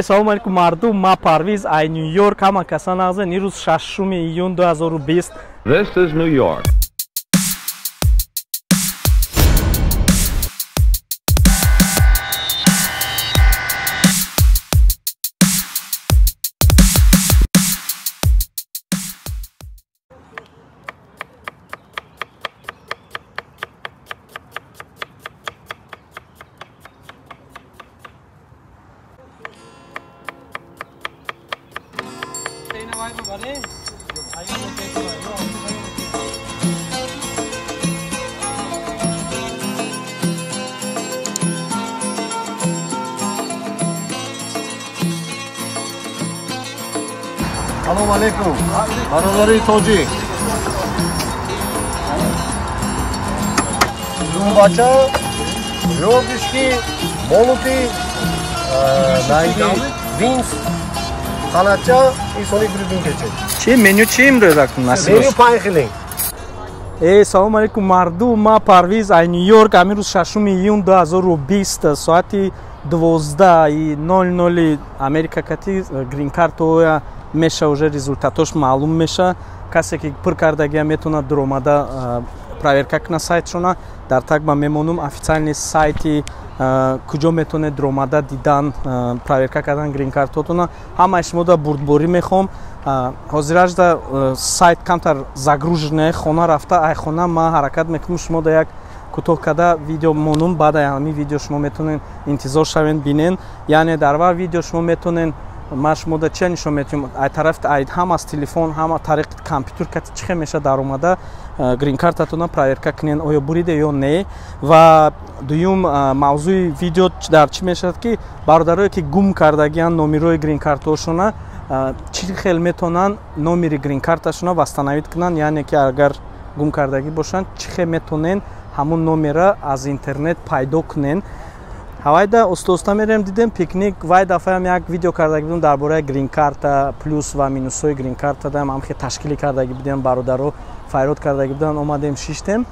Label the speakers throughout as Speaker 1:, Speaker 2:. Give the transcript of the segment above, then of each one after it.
Speaker 1: Салом алейкум мардум, ма Парвиз ай Нью-Йорк, ҳама каса нағзен. Ирӯз 6 июн 2020.
Speaker 2: This is New York.
Speaker 3: Салом алейкум, бародари тоҷик. Зумбача, ёрдишки, молути, найги, винс, ханача и сони грибин кече.
Speaker 1: Чи меню чи имрӯз акнун насиб?
Speaker 3: Меню панҷ хилин.
Speaker 1: Салом алейкум мардум, ма Парвиз ай Нью-Йорк, амирӯз 6 июн 2020 соати 12:00 Америка кати грин-картоя меша, уже результатош маълум меша. Касе ки пур кардагия метавонад дуромада проверка кунад сайтшона. Дар так ба мемонум официальный сайти куҷо метавонед дуромада дидан, проверка кардан грин-картотона. Ҳамаи шумода бурдборӣ мехоҳам. Ҳозиражда сайт камтар загруженная, хона рафта ай хона ма ҳаракат мекунам шумода як кӯтоҳ карда видео монум. Баъд ай ҳамин видео шумо метавонед интизор шавед, бинен. Яъне дар ва видео шумо метавонед, ман шумода чия нишон метиҳам, ай тараф ай ҳам аз телефон, ҳам аз тариқи компютер кати чӣ хел меша даромада грин-картатона проверка кунен, оё буриде ё не. Ва дуюм мавзӯи видео дар чӣ мешавад, ки бародарое ки гум кардагианд номерои грин-картаошона, чӣ хел метавонанд номери грин-карташона восстановить кунанд, яъне ки агар гум кардагӣ бошанд, чӣ хел метавонен ҳамун номера аз интернет пайдо кунен. Ҳавайда оста-оста мерем, дидем пикник. Вай дафъаам як видео кардаги будем дар бораи грин-карта, плюс ва минусҳои грин-карта дам ҳам хел ташкилӣ кардаги будем, бародаро файрод кардаги буданд, омадем шиштем.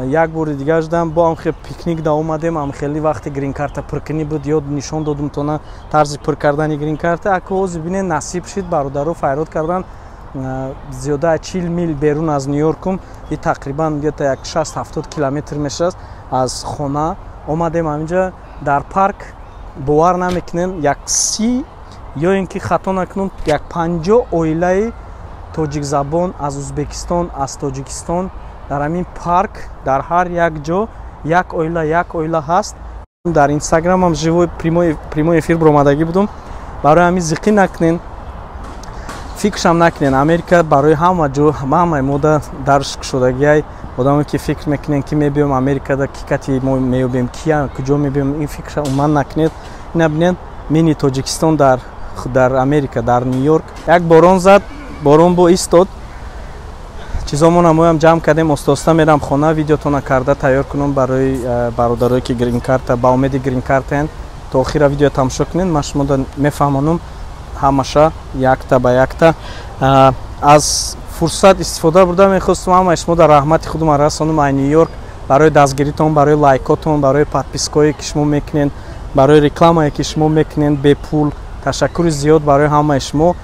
Speaker 1: Як бори дигар шудам, бо ҳам хел пикник да омадем, ҳам хеле вақти грин-карта пуркунӣ буд, ёд нишон додум тона тарзи пур кардани грин-карта. Аку ҳозир бинед, насиб шид, бародаро файрод кардан зиёда 40 мил берун аз Нью-Йоркум, и тақрибан где-то як 60-70 километр мешавад аз хона. Омадем ҳаминҷа дар парк, бовар намекунем, як 30 ё ин ки хато накунам як 50 оилаи тоҷикзабон аз Узбекистон, аз Тоҷикистон дар ҳамин парк дар ҳар як ҷо як оила, як оила ҳаст. Дар Инстаграмам живой прямой эфир баромадагӣ будум. Барои ҳамин зиқӣ накунен, фикршам накунен. Америка барои ҳама ҷо, ҳамаи мода дарш кушодагиай. Одаме ки фикр мекунен ки мебиём Америкада, ки кати мо меёбем, кия куҷо мебиём, ин фикрша умуман накунед. Ина бинед, мини Тоҷикистон дар Америка, дар Нью-Йорк. Як борон зад, борон бо истод. Чизомона моям ҷамъ кардем, оста-оста мерам хона, видеотона карда тайёр кунам барои бародарое ки грин-карта, ба умеди грин-картаен. То охира видео тамошо кунед, ман шумода мефаҳмонам ҳамаша якта ба якта. Аз фурсат истифода бурда мехостум ҳамаи шумо дар раҳмати худум расонам ай Нью-Йорк барои дастгиритон, барои лайкотон, барои подпиское ки шумо мекунед, барои рекламае ки шумо мекунед бепул. Ташаккури зиёд барои ҳамаи шумо.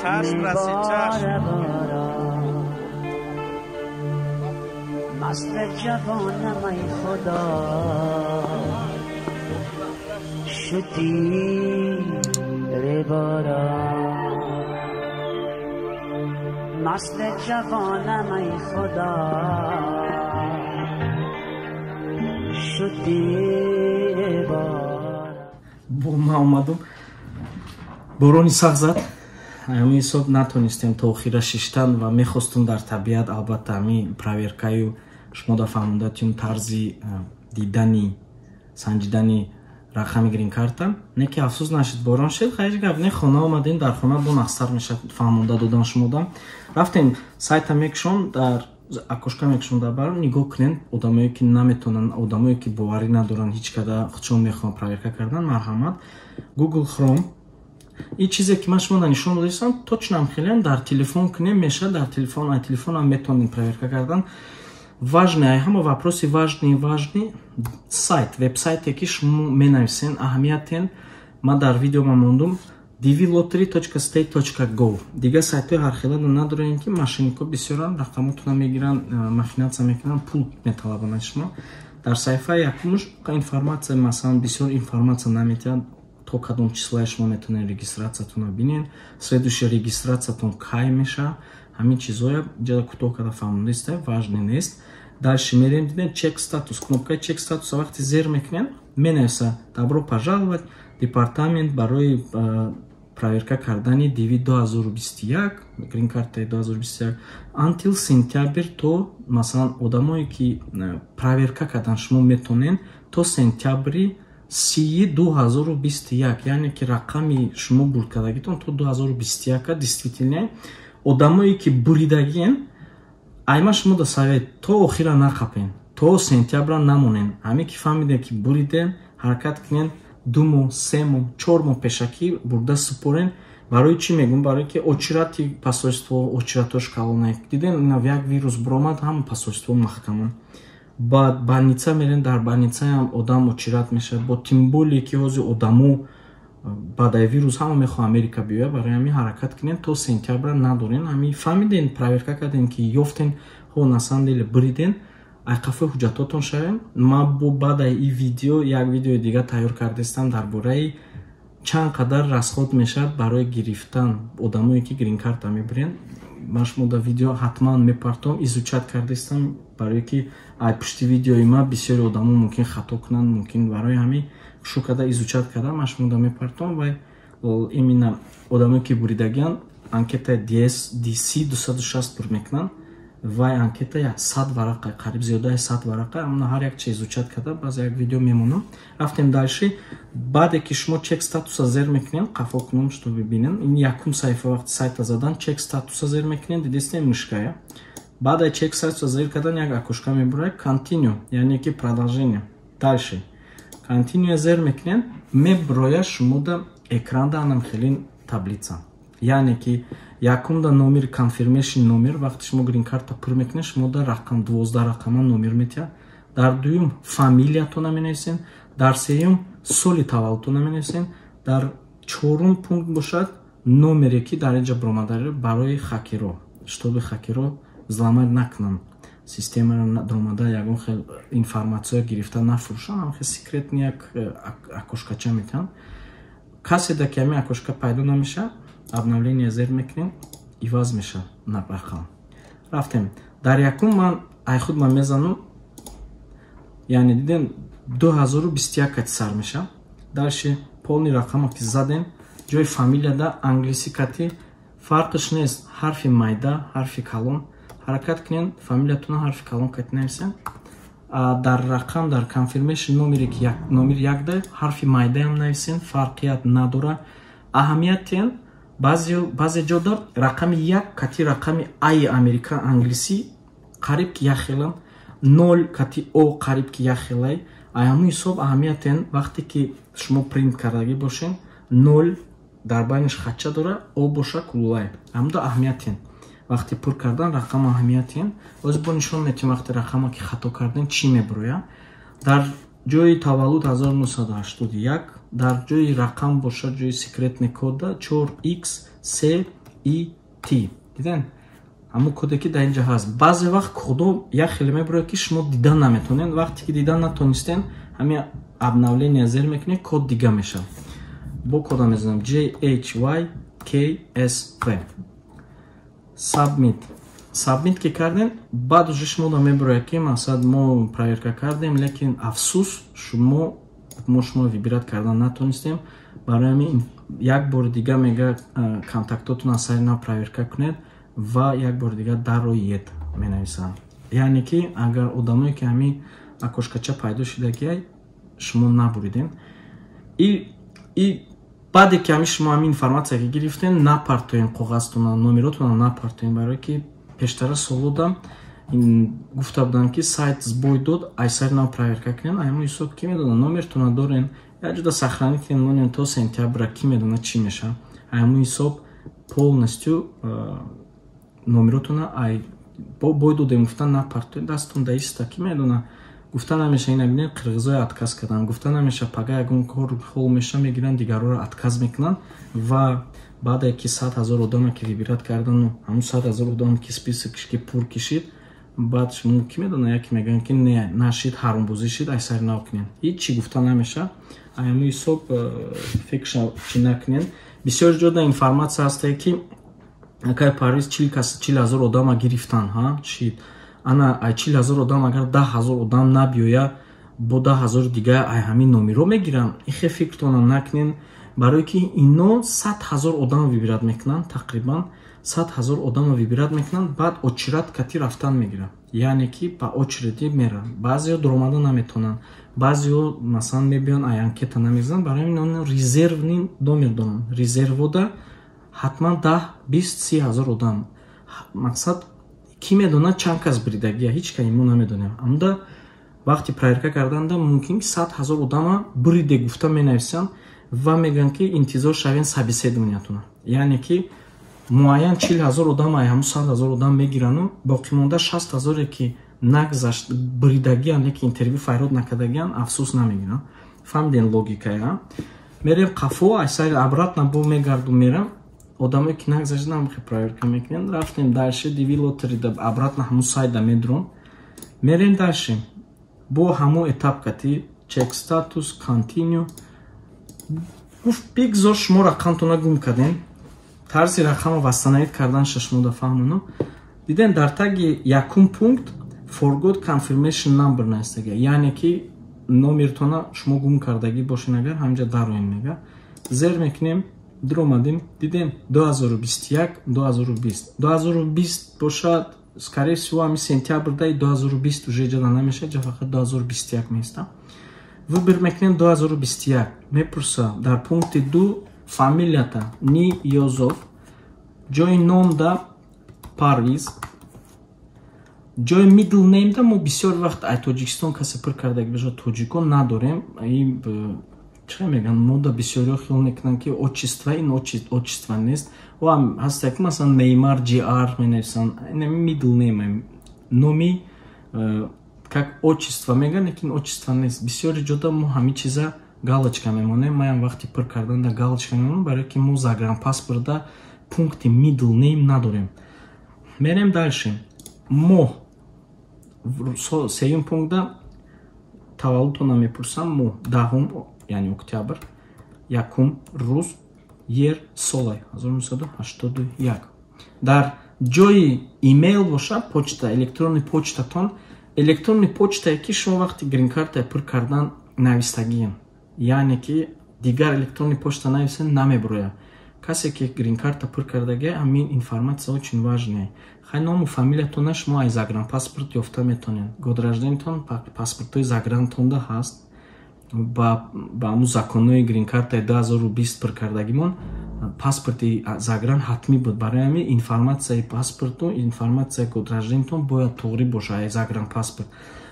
Speaker 4: چشم رسید، چشم.
Speaker 5: مثل جوانم ای خدا شدی باران، مثل جوانم ای خدا شدی باران.
Speaker 1: Бо ма омадум, борони сахт зад. Ҳамин ҳисоб натонистем то охира шиштан ва мехостум дар табиат албатта ҳамин проверкаю шумо да фаҳмонда тюм тарзи дидани, санҷидани рақами грин-карта. Не ки афсӯс нашид, борон шид, ҳеҷ гап не, хона омадем, дар хона бо нақстар мешад фаҳмонда додан шумода. Рафтем сайта мекушон, дар Окошка мекушам дар бар, нигоҳ кунед. Одамое ки наметонанд, одамое ки боварӣ надоранд, ҳеҷ када худшон мехоҳанд проверка кардан, марҳамат, Google Chrome. Ин чизе ки ман шумо нишон додистам, точно ам хелеам дар телефон кунем мешавад. Дар телефон, ай телефонам метавонед проверка кардан. Важный, ҳама вопроси важный, важный сайт, вебсайте ки шумо менависен, аҳамиятен. Ман дар видеома мондум dvlottery.state.gov. Дигар сайтҳои ҳархела надорем, ки мошеннико бисёранд, рақамотона мегиранд, махинация мекунанд, пул металабанд аз шумо. Дар саҳифаи якумш информация, масалан, бисёр информация наметиҳад: то кадом числае шумо метавонед регистратсиятонро бинед, следующая регистратсиятон кай меша, ҳамин чизҳоя ҷада кӯтоҳ карда фаҳмониста, важный нест. Дальше мерем, дидем check status, кнопкаи check status вақте зер мекунем, менависа: «Добро пожаловать, департамент барои проверка кардани DV 2021, грин картаи 2021, until сентябр». То масалан, одамое ки проверка кардан, шумо метонен то сентябри 30 2021, яъне ки рақами шумо бурд кардагитон то 2021 действительно. Одамое ки буридагиен, айма шумо да совет: то охира нақапен, то сентябра намонен. Ҳаме ки фаҳмидем, ки буриден, ҳаракат кунен 2 моҳ, 3 моҳ, 4 моҳ пешакӣ бурда супорен. Барои чӣ мегӯм? Барое ки очереди посольство, очередош калона. Диден, як вирус буромад, ҳама посольство маҳкаман. Баъд больница мерен, дар больницаам одам очередь мешавад. Бо тем более ки ҳозир одамо баъдаи вирус ҳама мехоҳ Америка биёяд. Барои ҳамин ҳаракат кунен, то сентябра надорен. Ҳамин фаҳмиден, проверка карден, ки ёфтен, ҳо, на самом деле буриден, айқафои ҳуҷҷатотон шавем. Ман бо баъдаи ин видео як видеои дигар тайёр кардастам дар бораи чанд қадар расход мешавад барои гирифтан, одамое ки грин-карта мебирен. Ман шумо дар видео ҳатман мепартом, изучать кардастам, барое ки ай пушти видеои ма бисёри одамо мумкин хато кунанд, мумкин. Барои ҳамин шу карда, изучать карда, ман шумо да мепартом. Вай именно одамое ки буридагиан, анкетаи DS 260 пур мекунанд. Вай анкета 100 варақа, қариб зиёдаи 100 варақа. Амна ҳар як чиз изучать карда, баъзе як видео мемонам. Рафтем дальше. Баъде ки шумо check status а зер мекунем, қафо кунам, что бибинем. Ин якум саҳифа, вақти сайта задан, check status а зер мекунем, дидистем мышкая. Баъдаи check status а зер кардан як окошка мебурад, continue, яъне ки продолжение, дальше. Continue зер мекунем, меброя шумода экранда анам хелин таблица, яъне ки якумда номер, confirmation номер. Вақте шумо грин-карта пур мекунед, шумо да рақам, 12 рақама номер метиҳад. Дар дуюм фамилиятона менависен, дар сеюм соли таваллудтона менависен, дар чорум пункт бошад номере, ки дар инҷа биромада, барои хакеро, чтобы хакеро взломать накунанд системаро, даромада ягон хел информатсия гирифта нафурӯшанд. Ҳам хел секретный як окошкача метиҳанд. Каседа ки ҳамин окошка пайдо намешавад, обновление зер мекунем, иваз мешавад рақам. Рафтем. Дар якум ман ай худ ман мезанам, яъне дидем, 2021 кати сар мешавад. Дальше полный рақама ки задем, ҷои фамилияда англисӣ кати фарқиш нест, ҳарфи майда, ҳарфи калон. Ҳаракат кунед, фамилиятона ҳарфи калон кати нависем. Дар рақам, дар confirmation номере ки номер якда, ҳарфи майдаам нависем, фарқият надора. Аҳамиятен, баъзе ҷода рақами як кати рақами аи Америка англисӣ қариб ки як хеланд, нол кати о қариб ки як хелай. Ҳамун ҳисоб аҳамиятен, вақте ки шумо принт кардагӣ бошен, нол дар байниш хатча дора, о боша кулулай. Ҳамуда аҳамиятен, вақти пур кардан рақам аҳамиятен. Оз бо нишон метиҳем, вақте рақама ки хато кардем, чӣ мебурояд. Дар ҷои таваллуд 1981, дар ҷои рақам бошад, ҷои секретный кода 4 x 3 и t. Диден, ҳамун коде ки дар инҷа ҳаст. Баъзе вақт кодо як хеле мебурояд, ки шумо дидан наметонед. Вақте ки дидан натонистен, ҳамин обновление зер мекунед, код дига мешавад. Бо кода мезанам j h y k s v, submit. Submit ки кардем, баъд уже шумо мебурояд, ки мақсад мо проверка кардем, лекин афсӯс, шумо, мо шумо выбирать кардан натонистем. Барои ҳамин як бори дига мега контактотон аз сари нав проверка кунед ва як бори дига дароед, менависам. Яъне ки агар одамое ки ҳамин окошкача пайдо шудагиай, шумо набуридем. И баъде ки ҳамин шумо ҳамин информатсия ки гирифтем, напартоем коғазтона, номеротона напартоем, барое ки пештара солодам Гуфта буданд, ки сайт сбой дод, ай сари нав проверка кунем. Ай ҳисоб, ки медона, номертона дорен, як ҷуда сохранить кунем, монем то сентябра, ки медона, чӣ меша. Ай ҳисоб полностью номеротона ай бой додем гуфта напартоед, дастон даиста, ки медона, гуфта намеша. Ина бинед, қирғизои отказ кардан, гуфта намеша. Пага ягон кор ҳол меша, мегиранд, дигарҳоро отказ мекунанд. Ва баъде ки 100 000 одаме ки выбирать кардану ҳамун 100 000 одаме ки списокш ки пур кишид, баъд шумо, ки медона, яке мегӯянд, ки не, нашид, ҳаромбозӣ шид, ай сари нав кунем. Ҳичи гуфта намеша. Ай ҳисоб фикрша чӣ накунем. Бисёр ҷода информатсия ҳастае, ки акай Парвиз, 40 кас, 40 000 одама гирифтан, ҳа шид. Ана ай 40 000 одам агар 10 000 одам набиёя, бо 10 000 дига ай ҳамин номеро мегиранд. Ихе фикртона накунен, барое ки ино 100 000 одам выбирать мекунанд, тақрибан 100 000 одамро выбирать мекунанд. Баъд очередь кати рафтан мегиранд, яъне ки ба очереди меранд. Баъзеҳо дуромада наметавонанд, баъзеҳо, масалан, мебиён, ай анкета намезананд. Барои ҳамин резервный номер доранд. Резервода ҳатман 10, 20, 30 ҳазор одам. Мақсад, кӣ медонад, чанд кас бридагия, ҳеҷ кани мо намедонем. Амда вақти проверка карданда мумкин ки 100 000 одама бриде гуфта менависанд ва мегӯянд, ки интизор шавен собеседованиятона. Яъне ки муайян 40 000 одам ай ҳамун 100 000 одам мегирану боқимонда 60 000-е ки нагзашт, бридагиан, леки интервю файрод накардагиан, афсӯс, намегиранд. Фаҳмиден логикая? Мерем қафо, айсари обратно бо мегарду, мерам. Одамое ки нагзаштан, проверка мекунем. Рафтем дальше, DV lottery, обратно ҳамун сайта медром, мерем дальше бо ҳамун этап кати check status, continue. Гуфт, бигзор шумо рақамтона гум кардем, тарзи рақамро восстановить кардан шумо фаҳмону. Дидем, дар таги якум пункт forgot confirmation number наистага, яъне ки номертона шумо гум кардагӣ бошен, агар ҳамҷа дароин мега. Зер мекунем, дуромадем, дидем, 2021, 2020, 2020 бошад, скорее всего, ҳами сентябрдаи 2020 уже ҷада намешад, ҷа фақат 2021 меиста. Выбор мекунем 2021. Мепурса дар пункти 2 фамилията Ниёзов, ҷои номда Парвиз, ҷои middle name да мо бисёр вақт ай Тоҷикистон касе пур кардаги бошад, тоҷикон надорем. Чӣ мегӯянд, мода бисёриҳо хиёл мекунанд, ки отчество ин отчество нест. Ва ҳаста ки, масалан, Неймар Jr менависанд, middle name, номи как отчество мегӯянд, лекин отчество нест. Бисёри ҷода мо ҳамин чиза галочка мемонем. Маям вақти пур карданда галочка мемонам, барое ки мо загранпаспорта пункти middle name надорем. Мерем дальше. Моҳ, сеюм пунктда таваллудтона мепурсам. Моҳ 10-ум, яъне октябр, якум рӯз, year, солай 1981. Дар ҷои имейл боша почта, электронный почтатон, электронный почтае ки шумо вақти гринкартая пур кардан навистагием, яъне ки дигар электронный почта нависен, намебурояд. Касе ки гринкарта пур кардагия, ҳамин информация очень важная. Хай, ному фамилиятона шумо ай загранпаспорт ёфта метонед, год рождениятон паспортҳои загрантонда ҳаст. Ба ҳамун законҳои гринкартаи 2020 пур кардагимон паспорти загран ҳатмӣ буд. Барои ҳамин информатсияи паспорту информатсияи год рождениятон бояд туғрӣ бошад ай загранпаспорт.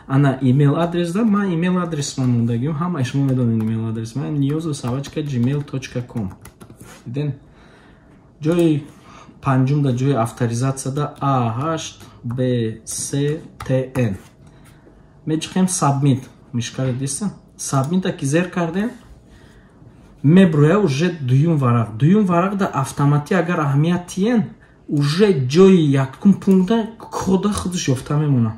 Speaker 1: Ана имейл адресда ман имейл адрес ман мондагим, ҳамаи шумо медонед имейл адрес ман niyozov@gmail.com. Диден, ҷои панҷумда, ҷои авторизатсияда а 8 б с т н мечиқем. Submit мишкаре дистем. Submit ки зер кардем, меброя уже дуюм варақ. Дуюм варақда автоматӣ, агар аҳамият тиен, уже ҷои якум пункта кода худаш ёфта мемонад.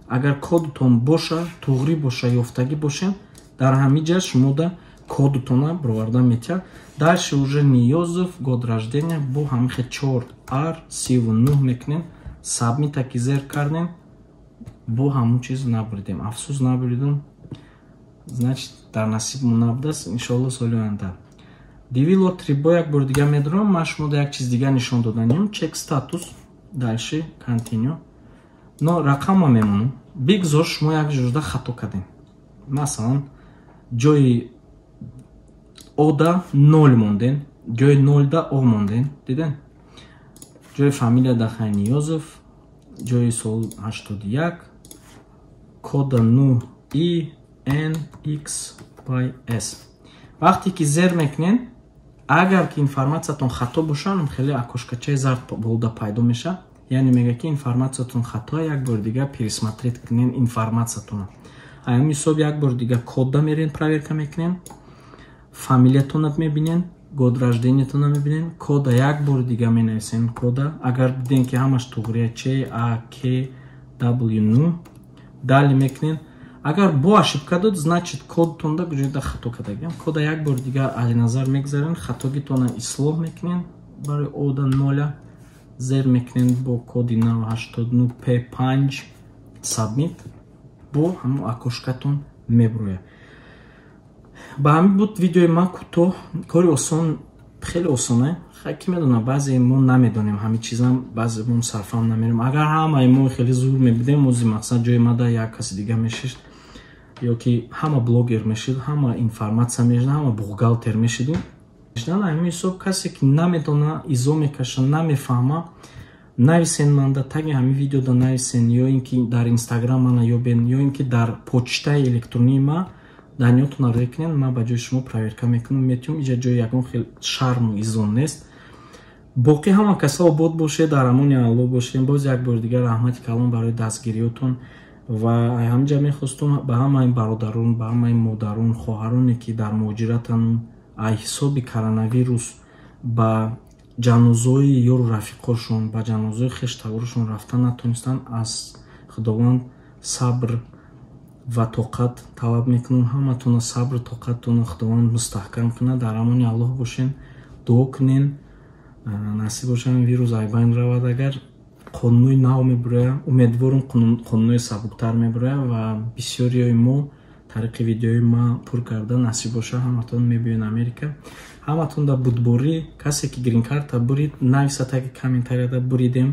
Speaker 1: Агар кодутон боша, туғрӣ боша, ёфтагӣ боша, дар ҳамин ҷа шумода кодутона бироварда метиҳад. Дальше уже Ниёзов, год рождения бо ҳамихе 4 ар 39 мекунем. Submit ки зер кардем, бо ҳамун чиз набурдем. Афсӯс, набурдем, значит, дар насибмон набудааст. Иншоалло, соли оянда DV lottery бо як бори дига медорам. Ман шумода як чиз дига нишон доданем. Check status, дальше continue, но рақамма мемонам. Бигзор шумо як ҷурда хато кардем, масалан, ҷои ода нол монден, ҷои нолда о монден. Диден, ҷои фамилия дахай Ниёзов. Ҷои суол 81, кода 9 И Н X Y S. Вақте ки зер мекунен, агар ки информатсиятон хато боша, хеле окошкачаи зард болода пайдо меша, яъне мега ки информатсиятон хато, як бори дигар пересмотреть кунен информатсиятона. Ҳамин ҳисоб як бори дигар кодда мерен, проверка мекунен, фамилиятона мебинен, год рождениятона мебинен, кода як бори дига менависен. Кода агар диден ки ҳамаш туғрия, Ч А К W 9, далее мекунен. Агар бо ошибка дод, значит, кодтонда ҷода хато кардагиам. Кода як бори дига аз назар мегзарен, хатогитона ислоҳ мекунен. Барои ода ноля зер мекунен, бо коди нав 89 П 5, submit, бо ҳамон окошкатон меброяд. Ба ҳамин буд видеои ман, кӯтоҳ. Кори осон, хеле осона. Ки медонам, баъзе мо намедонем ҳамин чизам, баъзе мо сарфам намерем. Агар ҳамаи мо хеле зур мебудем, ози мақсад ҷои мада як каси дига мешишт ё ки ҳама блогер мешид, ҳама информатсия мешид, ҳама бухгалтер мешиду. Ҳамин ҳисоб касе ки намедона, изо мекаша, намефаҳма, нависен манда, таги ҳамин видеода нависен, ё ин ки дар Инстаграм мана ёбен, ё ин ки дар почтаи электронии ма даниётона рӯй кунен, ман ба ҷои шумо проверка мекунам, метиём. Иҷа ҷои ягон хел шарму изон нест. Боқӣ ҳама каса обод бошед, дар амони Аллоҳ бошед. Боз як бори дигар раҳмати калон барои дастгириётон. Ва ҳаминҷа мехостум ба ҳамаи бародарон, ба ҳамаи модарон, хоҳароне ки дар муҳоҷиратан, ай ҳисоби коронавирус ба ҷанозои ёру рафиқошон, ба ҷанозои хештаворошон рафта натонистанд, аз Худованд сабр ва тоқат талаб мекунам. Ҳаматона сабру тоқаттона Худованд мустаҳкам кунад. Дар амони Аллоҳ бошен, дуо кунен, насиб бошад, вирус айбайн равад. Агар қонунои нав мебуроя, умедворам, қонунои сабуктар мебуроя ва бисёриҳои мо тариқи видеои ма пур карда, насиб боша, ҳаматон мебиёен Америка. Ҳаматон да будборӣ. Касе ки гринкарта бурид, нависа таги комментарияда: «Буридем».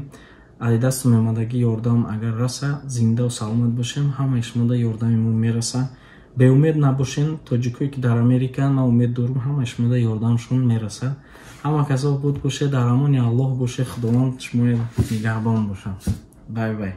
Speaker 1: Ади дасту меомадагӣ ёрдам агар раса, зиндаву саломат бошем, ҳамаи шумода ёрдами мо мераса. Беумед набошен, тоҷикое ки дар Америка. Ман умед дорам, ҳамаи шумода ёрдамшон мераса. Ҳама касо буд бошед, дар амони Аллоҳ бошед, Худованд шумои нигаҳбон бошад. Бай бай.